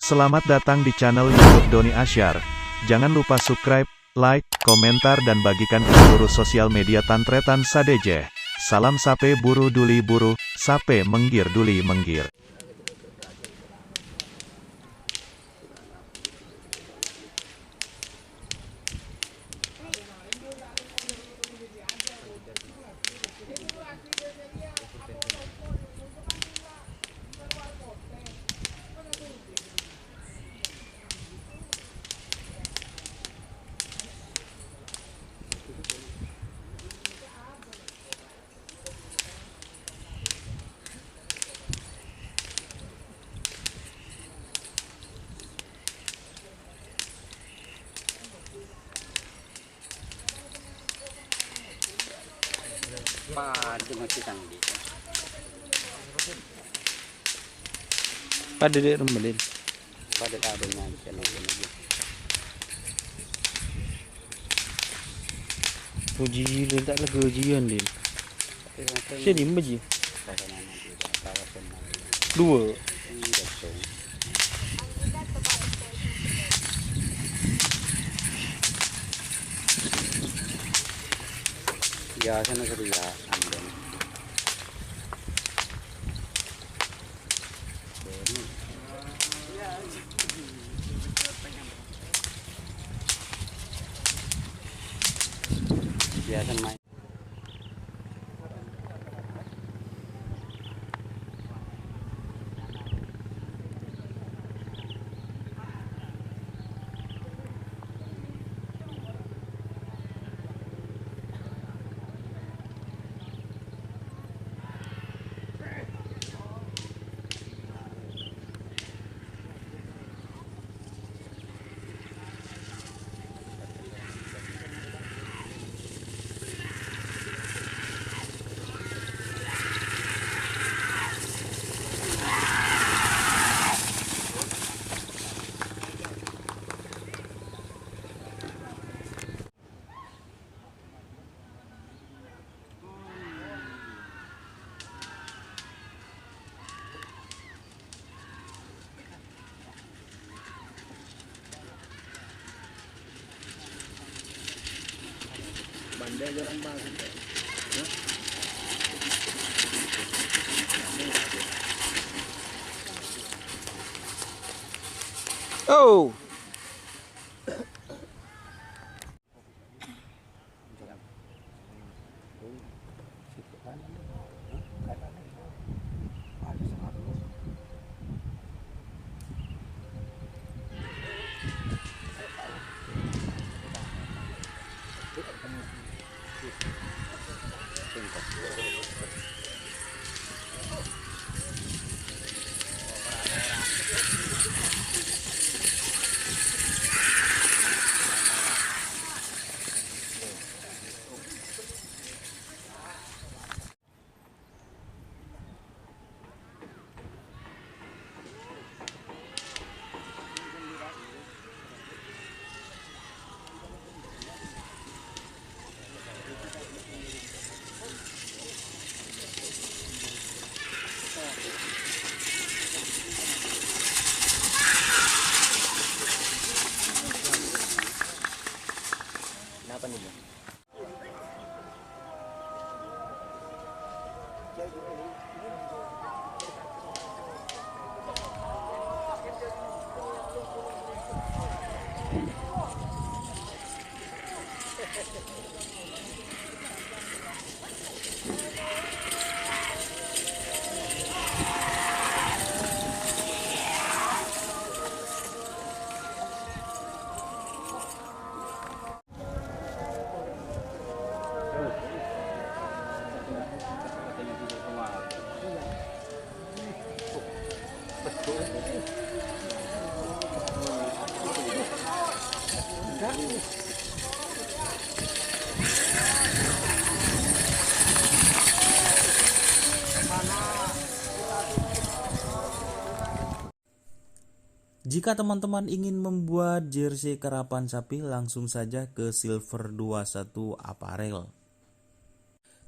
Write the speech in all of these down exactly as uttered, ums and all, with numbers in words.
Selamat datang di channel YouTube Doni Asyar. Jangan lupa subscribe, like, komentar, dan bagikan ke seluruh sosial media tan-tarètan sadhâjâ. Salam sapè buru dhuli buru, sapè mèngghir dhuli mèngghir. Padâ mati tang di. Padâ dhi' rembelin. Padâ ta' bânnya' kènè-kènè. Puji, Lin, ta' la ghâjiyân, Lin. Sè dimma, Ji? Dua. Ya, sana sudah ya, ambil. Biasa main. Oh. Kenapa nih, Bang? Jika teman-teman ingin membuat jersey karapan sapi, langsung saja ke Silver dua satu Apparel.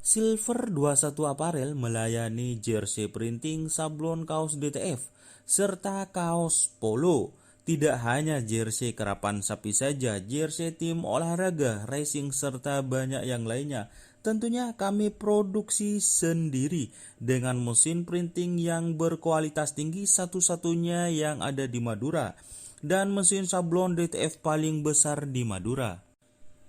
Silver dua satu Apparel melayani jersey printing, sablon kaos D T F, serta kaos polo. Tidak hanya jersey karapan sapi saja, jersey tim olahraga, racing, serta banyak yang lainnya. Tentunya kami produksi sendiri dengan mesin printing yang berkualitas tinggi, satu-satunya yang ada di Madura, dan mesin sablon D T F paling besar di Madura.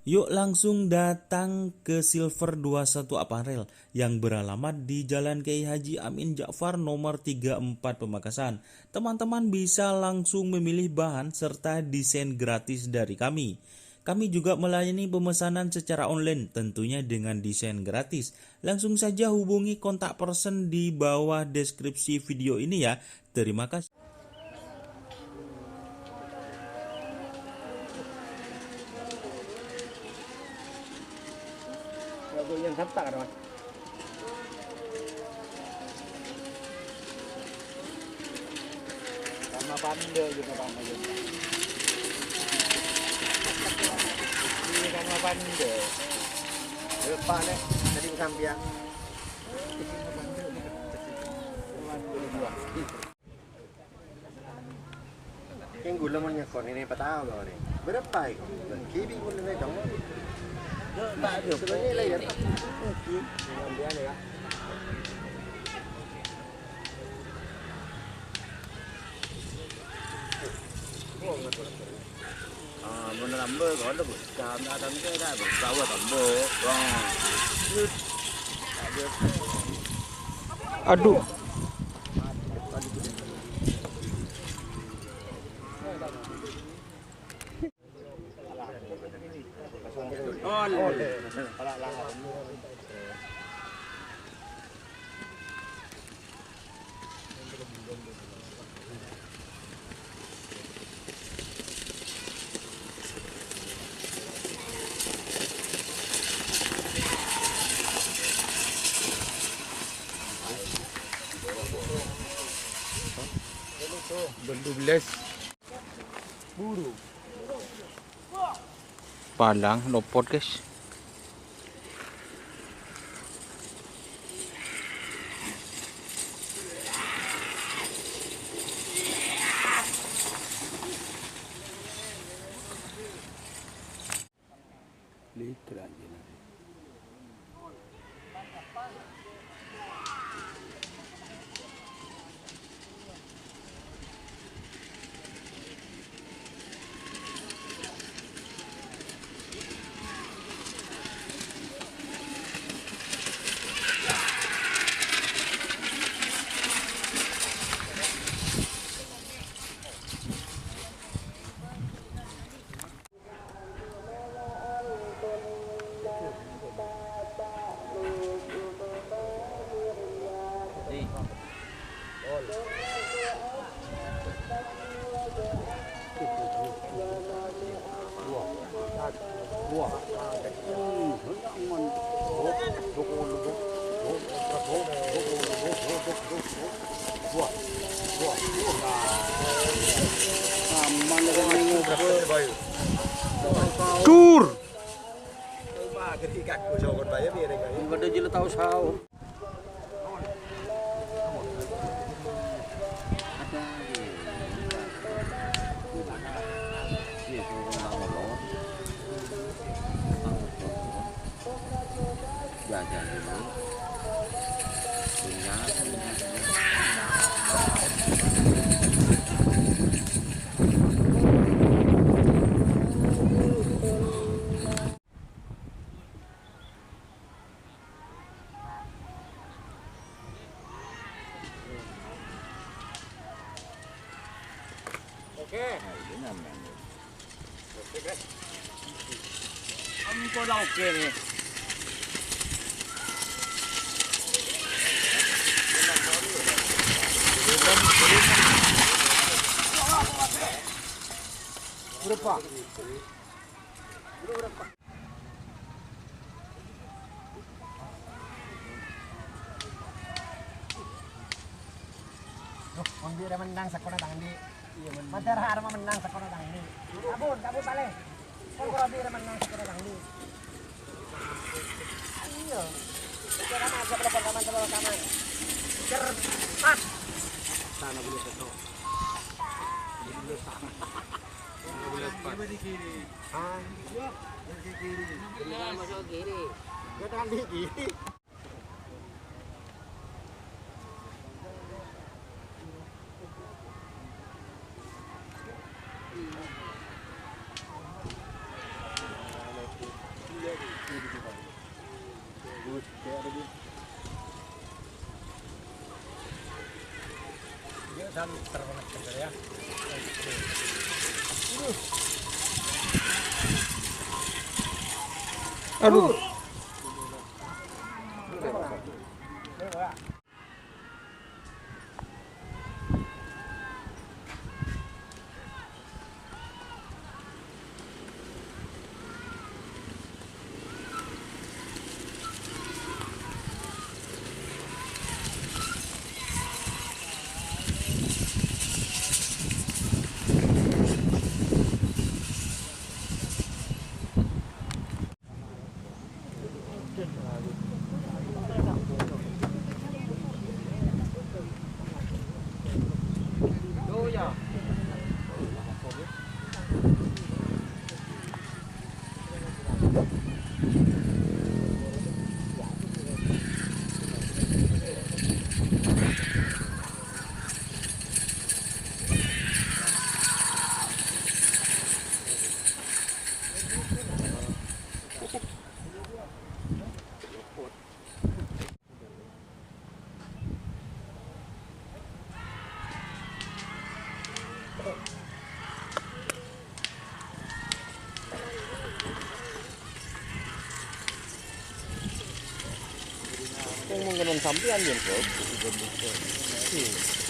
Yuk langsung datang ke Silver dua satu Apparel yang beralamat di Jalan Kiai Haji Amin Ja'far nomor tiga empat Pamekasan. Teman-teman bisa langsung memilih bahan serta desain gratis dari kami. Kami juga melayani pemesanan secara online, tentunya dengan desain gratis. Langsung saja hubungi kontak person di bawah deskripsi video ini ya. Terima kasih. Lagu yang sabta kan, Mas? Sama pande gitu, Pak Mayun. Ini sama pande. Lupa nih, tadi sampeyan. Kèng ghulâ mon nyekor ini patao kok ini. Berapa itu? Kibi ghulâ ini dong. Sebenarnya lah ya. Sampeyan ya. Ah, mon nambah kok ada, Bu. Jam ada mikir ada, Bu. Bawa tambah. Wah. Aduh. Jam dua belas. Buru. Palang, lopot, guys. Litra aja nanti. Dur. Padha jelo tao sao. Oke. Nah, ini namanya. Oke, guys. Ampun, oke nih. Berapa? Duh, mon bi' rè mennang sakonè' tang andi'. Mandhâr arep mennang sakola tangli. Kabun, kabun palèng. Kon korobi arep mennang sakola tangli. Iyâ. Kira maju ke depan, kaman, depan, kaman. Cer, pas. Sana boleh betul. Sana boleh pas. Ah, iya. Yang ke kiri. Masuk kiri. Ke tangli kiri. Aduh. Yang mangkanan sampeyan, yen, Bro? Iya.